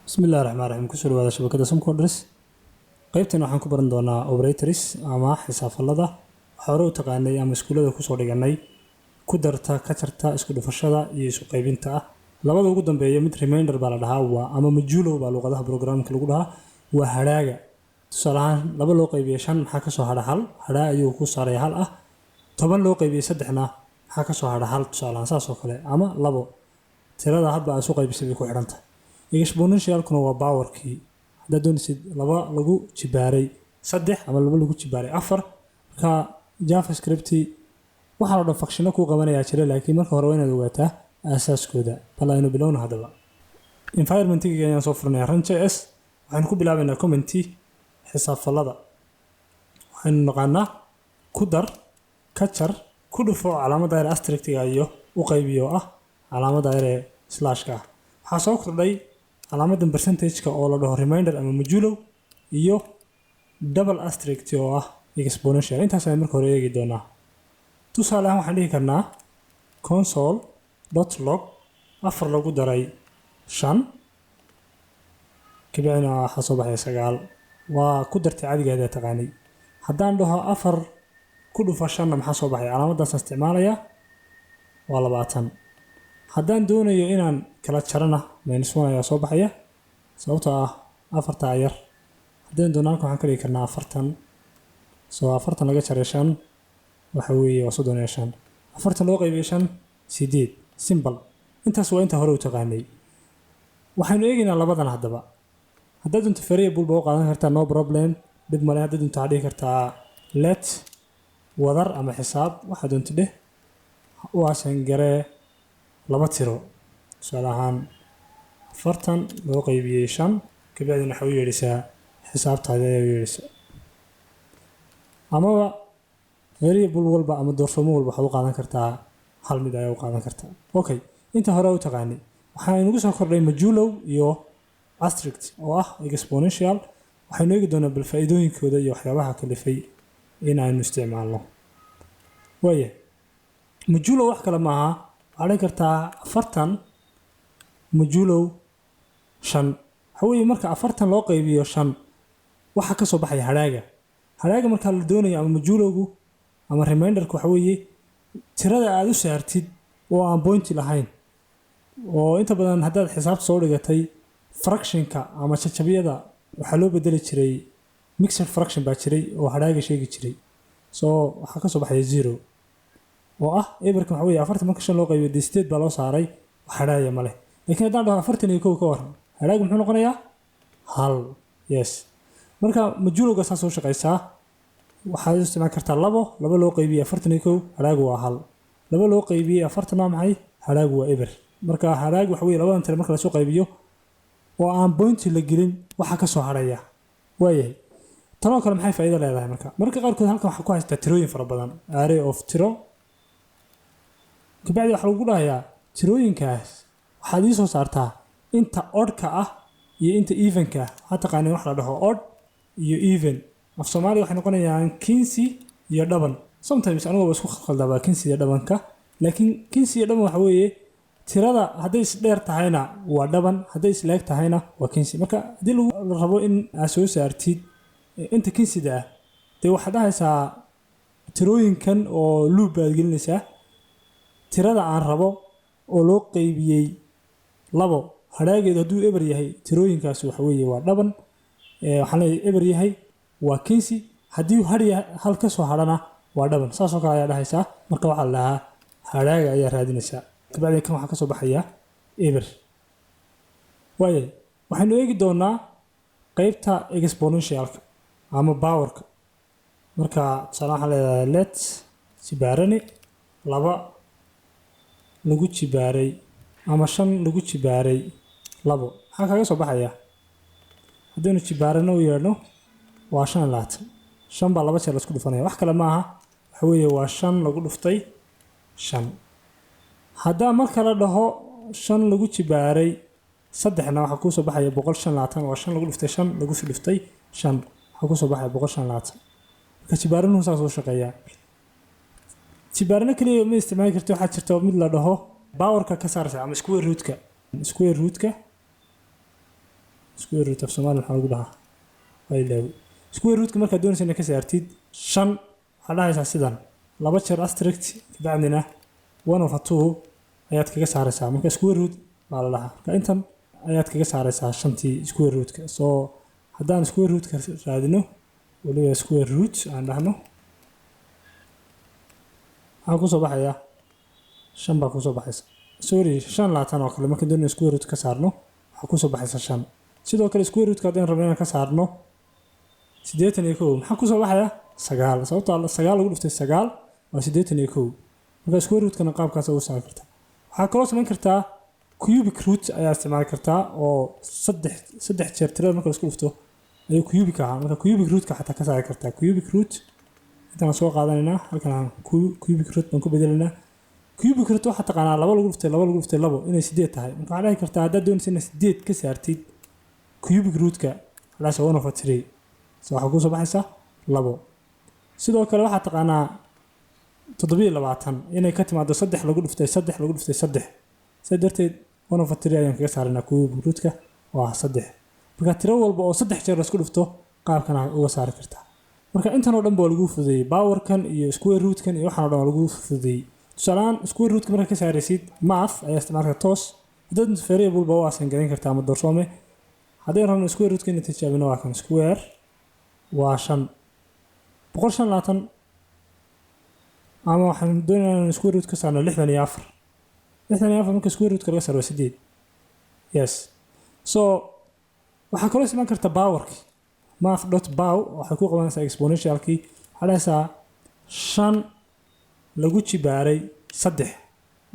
Bismillahi Raxmaan Raxiim. Kusoo dhawaada shabakadda Somcoders. Qaybtan waxaan ku baran doonaa operators ama xisaabfalada. Waxaa hore u taqaanay ama iskuullada kusoo dhiganay ku darta, ka jarta, isku dhufashada iyo isku qaybinta ah. Labada ugu dambeeya mid remainder baa la dhahaa, waa ama modulo baa luqadaha programka lagu dhahaa, waa hadhaaga. Tusaale ahaan, laba loo qaybiyey shan maxaa kasoo hadha? Hal. Hadhaa ayuu ku saaraya hal ah. 10 loo qaybiyey saddexna maxaa kasoo hadha? Hal. Tusaale ahaan, saas oo kale, ama labo. Tirada hadba aad isu qaybisay bay ku xidhan tahay. Exponentialkuna waa powerkii. Haddaad doonaysid laba lagu jibaaray saddex ama laba lagu jibaaray afar. Marka JavaScript waxaa la dhan functiono kuu qabanayaa jira, laakiin marka hore waa inaad ogaataa aasaaskooda. Bal aynu bilowna haddaba. Environmentiga ayaan soo furanaya, run.js. Waxaynu ku bilaabaynaa comment xisaabfalada. Waxaynu naqaanaa ku dar, ka jar, ku dhufo calaamadda yar asteriskiga iyo u qaybiyo ah calaamadda yar ee slashka ah. Waxaa soo kordhay calaamadan percentage-ka oo la dhaho remainder ama modulo iyo double asterisk oo ah exponential. Intaas ayaan marka hore eegi doonaa. Tusaale ahaan, waxaan dhihi karnaa console.log afar lagu daray shan, kabacdina waxaa soo baxaya sagaal. Waa ku dartay cadigeeda taqaanay. Haddaan dhaho afar ku dhufa shanna maxaa soo baxaya? Calaamadaasaan isticmaalayaa, waa 20. Haddaan doonayo inaan kala jarana, -1 ayaa soo baxaya, sababtoo ah afartaa yar. Haddaan doono, halkan waxaan ka dhigi karnaa 40. Soo 40 laga jaray shan waxa weeye waa 35. 40 loo qaybiyey shan, sideed. Simple. Intaas waa inta hore u taqaanay. Waxaynu eegaynaa labadan haddaba. Haddaad doonto variable ba u qaadan kartaa, no problem, dhib male. Haddaad doonto waxaad dhihi kartaa let wadar ama xisaab, waxaad doonto dheh. U assign garee laba tiro, tusaale ahaan 40 loo qaybiyey shan. Kabacdina waxay u yeedhisaa xisaabtaadi ayaa u yeedhisaa. Amaba variable walba ama doorsoomo walba waxaad u qaadan kartaa hal mid ayaa u qaadan kartaa. Okay, inta hore u taqaanay. Waxaa inagu soo kordhay modulo iyo asterisk oo ah exponential. Waxaynu eegi doonaa bal faa'iidooyinkooda iyo waxyaabaha kalifay in aynu isticmaalno. Waaya, modulo wax kale maaha. Waxaad dhihi kartaa 40 modulo shan. Waxa weeye marka 40 loo qaybiyo shan, waxa ka soo baxaya hadhaaga. Hadhaaga markaa la doonayo ama modulogu ama remainderku waxa weeye tirada aad u saartid oo aan pointi lahayn, oo inta badan haddaad xisaabta soo dhigatay, fractionka ama jajabiyada waxaa loo bedeli jiray mixed fraction baa jiray oo hadhaaga sheegi jiray. So waxaa ka soo baxaya zero oo ah eberka. Waxa weeye 40 marka shan loo qaybiyo, dee sideed baa loo saaray, wax hadhaaya ma leh. Laakiin haddaan dhaho 41 ka waran, hadhaaga muxuu noqonayaa? Hal. Yes. Marka moduloga saas u shaqaysaa. Waxaad u isticmaali kartaa labo. Laba loo qaybiyey 41, hadhaagu waa hal. Laba loo qaybiyey 40 waa maxay? Hadhaagu waa eber. Marka hadhaagu waxa weye labadan tire marka lasoo qaybiyo oo aan pointi la gelin waxa ka soo hadhaya. Waayahay, tanoo kale maxay faa'iido leedahay? Marka mararka qaarkood halkan waxaa ku haystaa tirooyin fara badan, array of tiro. Kabacdi waxaa lagu dhahayaa tirooyinkaas waxaad ii soo saartaa inta oddka ah iyo inta evenka ah. Waxaa taqaaneen wax la dhaho odd iyo even. Af Soomaaliya waxay noqonayaan kinsi iyo dhaban. Sometimes anigu waa isku khaldabaa kinsi iyo dhabanka, laakiin kinsi iyo dhaban waxa weeye tirada hadday isdheer tahayna waa dhaban, hadday isleeg tahayna waa kinsi. Marka haddii lagu rabo in aad soo saartid inta kinsida ah, dee waxaad dhahaysaa tirooyinkan oo loop baad gelinaysaa. Tirada aan rabo oo loo qeybiyey labo, hadhaageedu hadduu eber yahay, tirooyinkaasi waxa weeye waa dhaban. Waxaan leeyahay eber yahay waa kinsi, haddii hal ka soo hadhana waa dhaban. Saasoo kale ayaa dhahaysaa. Marka waxaa la dhahaa hadhaaga ayaa raadinaysaa. Kabacdi kan waxaa ka soo baxaya eber. Waayahay, waxaynu eegi doonaa qeybta exponentialka ama powerka. Marka tusaale waxaan leedahay let jibaarani laba lagu jibaaray ama shan lagu jibaaray labo, maxaa kaga soo baxaya? Haddaynu jibaarano u yeedhno, waa 25. Shan baa laba jeer laisku dhufanaya. Wax kale maaha, waxa weeye waa shan lagu dhuftay shan. Haddaa mar kale dhaho shan lagu jibaaray saddexna, waxaa kuusoo baxaya 125. Waa shan lagu dhuftay shan lagu dhuftay shan, waxaa kuusoo baxaya 125. Marka jibaaranuhu saas u shaqeeyaa. Jibaarano keliya ma isticmaali karti. Waxaa jirta mid la dhaho powerka ka saaraysa ama square rootka. Square rootka Square root af Soomaali maxaa lagu dhahaa? Waa ilaawi. Square rootka markaad doonaysa inaad ka saartid shan, waxaad dhahaysaa sidan: laba jeer asterisk, kabacdina 1/2 ayaad kaga saaraysaa. Marka square root baa la dhahaa. Marka intan ayaad kaga saaraysaa shantii square rootka. So haddaan square rootka raadino, weliba square root aan dhahno, maxaa kusoo baxaya? Shan baa kusoo baxaysa. Sorry, shan labaatan oo kale. Markaan doonayno square root ka saarno, waxaa kusoo baxaysa shan. Sidoo kale square rootka haddaan rabno inaan ka saarno 81, maxaa kusoo baxaya? Sagaal, sababtoo sagaal lagu dhuftay sagaal waa 81. Marka square rootkana qaabkaas ugu saari kartaa. Waxaa kaloo samayn kartaa cubic root ayaa isticmaali kartaa, oo saddex saddex jeer tirada marka la isku dhufto ayuu cubic ahaa. Marka cubic rootka xataa ka saari kartaa. Cubic root intaan soo qaadanaynaa, halkan aan cubic root baan ku bedelaynaa. Cubic root waxaa taqaanaa laba lagu dhuftay laba lagu dhuftay labo inay sideed tahay. Marka waxaa dhihi kartaa, haddaad doonaysa inaad sideed ka saartid cubic rootka, waxaa 1/3. So waxaa kusoo baxaysa labo. Sidoo kale waxaa taqaanaa 27 inay ka timaado saddex lagu dhuftay saddex lagu dhuftay saddex. Sidaa darteed 1/3 ayaan kaga saaranaa cubic rootka oo ah saddex. Marka tiro walba oo saddex jeer laisku dhufto qaabkan uga saari kartaa. Marka intan oo dhan ba waa lagu fududeeyey, powerkan iyo square rootkan iyo waxaan oo dhan waa lagu fududeeyey. Tusaalehaan square rootka markaad ka saaraysid, math ayaa isticmaali karta toos. Haddaad variable ba waa assign garan kartaa ama doorsoome. Haddii rabno square rootka inaan tijaabino, waa kan square waa shan 125, ama waxaan doonaynaa inaan square root ka saarno 64. 64 marka square rootka laga saaro waa sideed. Yes, so waxaa kaloo isticmaali karta powerki, math dot pow waxay ku qabanaysaa exponentialkii. Waxaa dhahaysaa shan lagu jibaaray saddex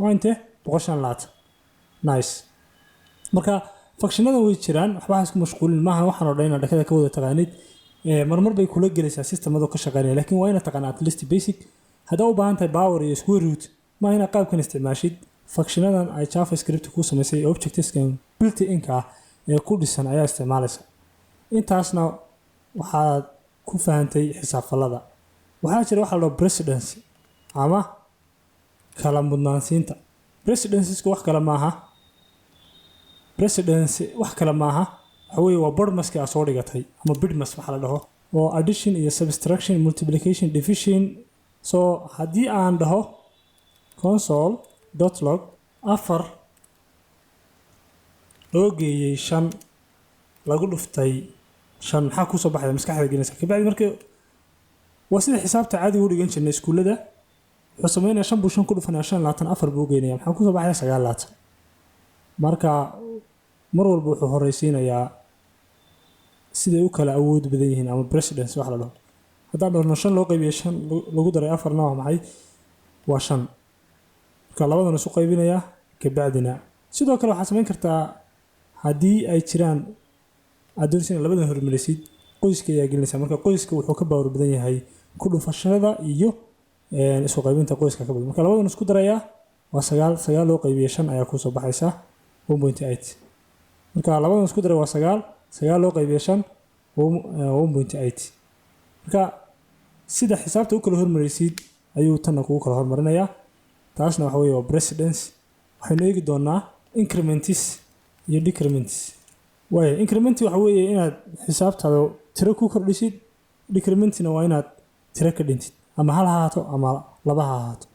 waa intee? 125. Nice. Marka functionadan way jiraan, waxba ha isku mashquulin. Maaha waxaan oo dhan inaad dhakada ka wada taqaanid. Marmar bay kula gelaysaa systemado ka shaqeynaya, laakiin waa inaad taqaanaa at least basic. Haddaa u baahan tahay power iyo square root, ma inaad qaabkan isticmaashid. Functionadan ay JavaScript ku samaysay ee objectskan built inka ah ee ku dhisan ayaa isticmaalaysa. Intaasna waxaad ku fahantay xisaab fallada. Waxaa jira waxa la dhaho precedence ama kala mudnaansiinta. Precedenceska wax kale maaha, precedence wax kale maaha, waxa weeye waa BODMASki aa soo dhigatay ama BIDMAS waxa la dhaho, oo addition iyo subtraction, multiplication, division. So haddii aan dhaho console dot log afar loo geeyey shan lagu dhuftay shan, maxaa kusoo baxaya? Maskaxda gelinaysa. Kabacdi marka waa sida xisaabta caadiga u dhigan jirnay iskuullada. Wuxuu sameynaya shan buu shan ku dhufanaya, shan labaatan, afar buu geynaya. Maxaa kusoo baxaya? 29. Marka mar walba wuxuu horeysiinayaa siday u kala awood badan yihiin ama precedence wax la dhaho. Haddaan dhahno shan loo qaybiyey shan lagu daray afarna waa maxay? Waa shan. Marka labadan isu qaybinayaa. Kabacdina sidoo kale waxaad samayn kartaa, haddii ay jiraan aad doonaysa inaad labadan hormarisid, qoyska ayaa gelinaysaa. Marka qoyska wuxuu ka power badan yahay ku dhufashada iyo isku qaybinta, qoyska ka badan. Marka labadan isku darayaa waa sagaal. Sagaal loo qaybiyey shan ayaa kusoo baxaysa 1.8. Marka labadan isku daray waa sagaal. Sagaal loo qaybiyey shan, 1.8. Marka sida xisaabta u kala hormaraysid ayuu tanna kugu kala hormarinayaa. Taasna waxa weeye waa precedence. Waxaynu eegi doonaa increments iyo decrements. Waaya, increment waxa weeye inaad xisaabtaada tiro ku kordhisid, decrementina waa inaad tiro ka dhintid, ama hal ha ahaato ama laba ha ahaato.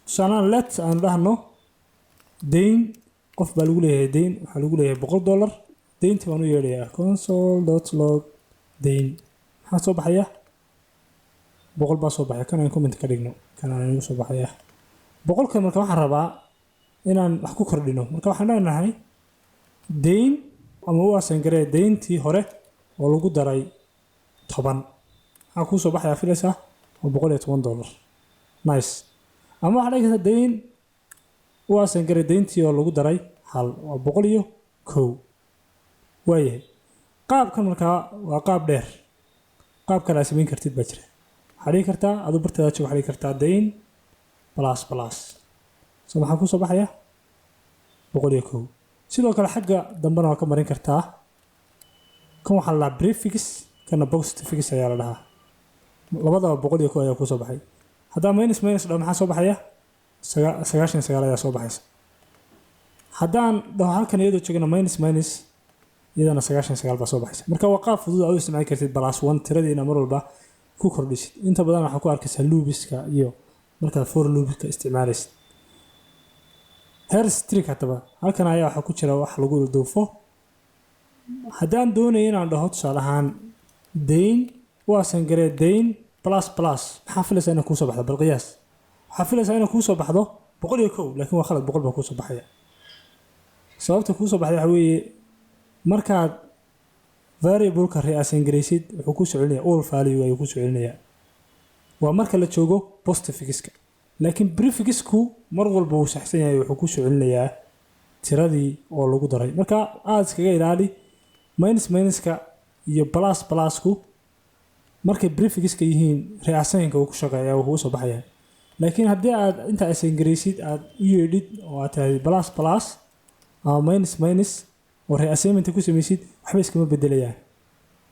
Tusaalahaan, let aan dhahno deyn qof baa lagu leeyahay. Deyn waxaa lagu leeyahay $100. Deyntii baan u yeedhayaa, console dot log deyn. Maxaa soo baxaya? 100 baa soo baxaya. Kan aan comment ka dhigno, kan aan igu soo baxaya 100-ka. Marka waxaan rabaa inaan wax ku kordhino. Marka waxaan leenahay deyn ama u assign garee deyntii hore oo lagu daray 10. Maxaa kuu soo baxayaa filaysaa? Waa $110. Nice. Ama waxaa dhigi kartaa deyn u assign garee deyntii oo lagu daray hal, waa 101. Waayahay, qaabkan markaa waa qaab dheer. Qaab kale aad samayn kartid baa jira. Waxaa dhigi kartaa aduu barteeda joogo, waxaa dhigi kartaa deyn plus plus. So maxaa kusoo baxaya? 101. Sidoo kale xagga dambena waa ka marin kartaa. Kan waxaa la dhahaa prefix, kana postfix ayaa la dhahaa. Labadaba 101 ayaa kusoo baxay. Haddaa minus minus dhaho, maxaa soo baxaya? 99 ayaa soo baxaysa. Haddaan dhaho halkan iyadoo joogana minus minus, Iyadana 99 baa soo baxaysa. Marka waa qaab fudud aad u isticmaali kartid plus one, tiradiina mar walba ku kordhisid. Inta badan waxaa ku arkaysaa loopiska iyo markaad for loopska isticmaalaysid. Here's trick. Haddaba halkan ayaa waxaa ku jira wax lagu duufo. Haddaan doonayo inaan dhaho, tusaale ahaan, dayn u assign garee dayn plus plus, maxaa filaysaa inay kuusoo baxdo? Bal qiyaas. Waxaa filaysaa inay kuusoo baxdo 101, laakiin waa khalad. 100 baa kuusoo baxaya. Sababta kuusoo baxday waxa weeye, markaad variableka reassign garaysid, wuxuu kusoo celinaya old value ayuu kusoo celinayaa. Waa marka la joogo postfixka, laakiin prefixku mar walba wuu saxsan yahay, wuxuu kusoo celinayaa tiradii oo lagu daray. Marka aada iskaga ilaali minus minuska iyo plus plusku. Markay prefixka yihiin, reassignka uu ku shaqeeya, wuu kugu soo baxaya. Laakiin haddii aad inta assign garaysid aad u yeedhid oo aad tirahdid plus plus ama minus minus oo reassignment ku samaysid, waxba iskama bedelayaan.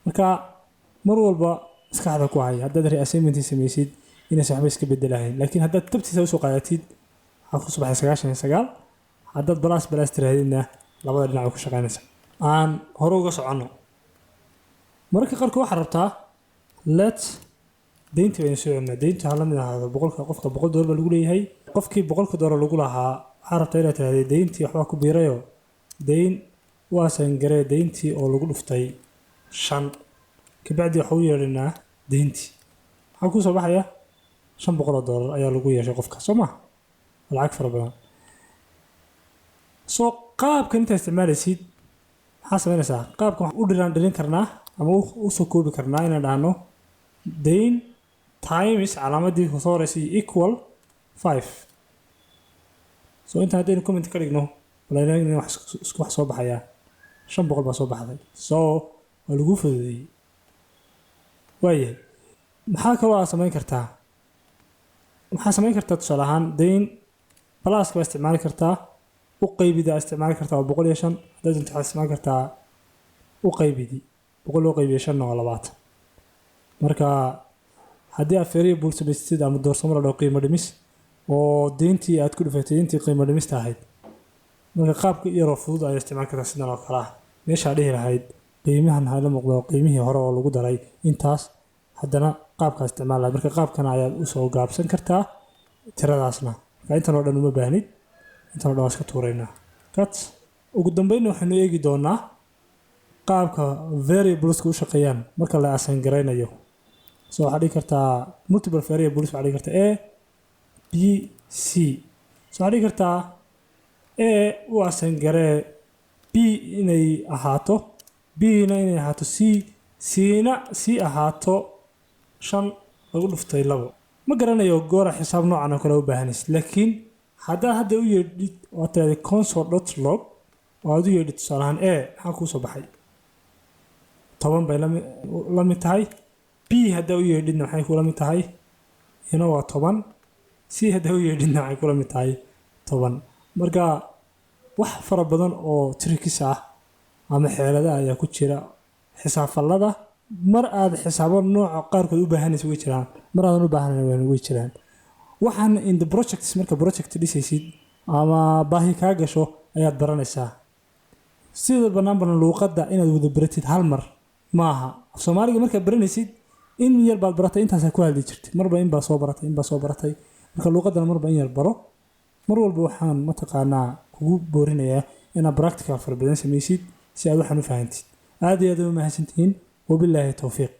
Marka mar walba maskaxda ku hay, haddaad reassignment samaysid, inaysan waxba iska bedelahayn. Laakiin haddaad tabtiisa usoo qaadatid, waxaa kusoo baxay 99. Haddaad plus plus tirahdidna, labada dhinac way ku shaqaynaysaa. Aan hore uga soconno. Mararka qaarkood waxaad rabtaa let deyntii baynu soo celinaa. Deyntu ha la mid ahaado 100-ka. Qofka $100 baa lagu leeyahay. Qofkii $100-ka lagu lahaa, waxaa rabtaa inaad tirahdid deyntii waxbaa ku biirayo, deyn u assign garee deyntii oo lagu dhuftay 5. Kabacdi waxa u yeedhanaa deyntii. Maxaa kuu soo baxaya? $500 ayaa lagu yeeshay qofka, soo ma? Lacag fara badan. Soo qaabkan intaa isticmaalaysid, maxaa samaynaysaa? Qaabkan waxaan u dhiraan dhirin karnaa ama u soo koobi karnaa inaan dhahno dayn times calaamadii soo horeysay equal 5. So intaan haddaynu comment ka dhigno, bal wax isku wax soo baxayaa. 500 baa soo baxday. So waa lagu fududeeyey. Waayahay, maxaa kaloo aad samayn kartaa? Maxaa samayn kartaa? Tusaale ahaan, dayn pluska baa isticmaali kartaa, u qaybida isticmaali kartaa, waa 105. Haddaad doonto, waxaad isticmaali kartaa u qaybidi. 100 loo qaybiyo shanna waa 20. Marka haddii aad variable samaystid ama doorsamo la dhaho qiimo dhimis, oo deyntii aad ku dhufatay intii qiimo dhimista ahayd, marka qaabka yaroo fudud ayaa isticmaali kartaa sidan oo kale ah. Meeshaa dhihi lahayd qiimahan hala muuqdo qiimihii hore oo lagu daray intaas, haddana qaabkaa isticmaal lahayd. Marka qaabkan ayaad usoo gaabsan kartaa tiradaasna. Marka intan oo dhan uma baahnid, intan oo dhan waa iska tuuraynaa, cut. Ugu dambeynna waxaynu eegi doonaa qaabka variableska u shaqeeyaan marka la assign garaynayo. So waxaad dhigi kartaa multiple variables. Waxaad dhigi kartaa a, b, c. So waxaad dhigi kartaa a u assign garee b inay ahaato, b na inay ahaato c, c-na c ahaato shan lagu dhuftay labo. Ma garanayo goora xisaab noocan oo kale u baahanaysid, laakiin haddaad hadda u yeedhid oo tiraahdo console dot log oo aad u yeedhid tusaale ahaan a, maxaa kuu soo baxay? 10 bay la mid tahay. B haddaa u yeedhidna, maxay kula mid tahay? Iyana waa 10. C haddaa u yeedhidna, waxay kula mid tahay 10. Marka wax fara badan oo tricks ah ama xeelada ayaa ku jira xisaabfallada. Mar aad xisaabo nooca qaarkood u baahanaysa way jiraan, mar aadan u baahanayn way jiraan. Waxaan in the projects, marka project dhisaysid ama baahi kaa gasho, ayaad baranaysaa. Sida bannaan badan luuqadda inaad wada baratid hal mar maaha. Af Soomaaliga markaad baranaysid, in yar baad baratay, intaasaa ku hadli jirtay. Marba in baa soo baratay, in baa soo baratay. Marka luuqaddana marba in yar baro. Mar walba waxaan mataqaanaa kugu boorinayaa inaad practical fara badan samaysid si aad waxaan u fahantid. Aad iyo aad u mahadsantihiin. Wabilaahi towfiiq.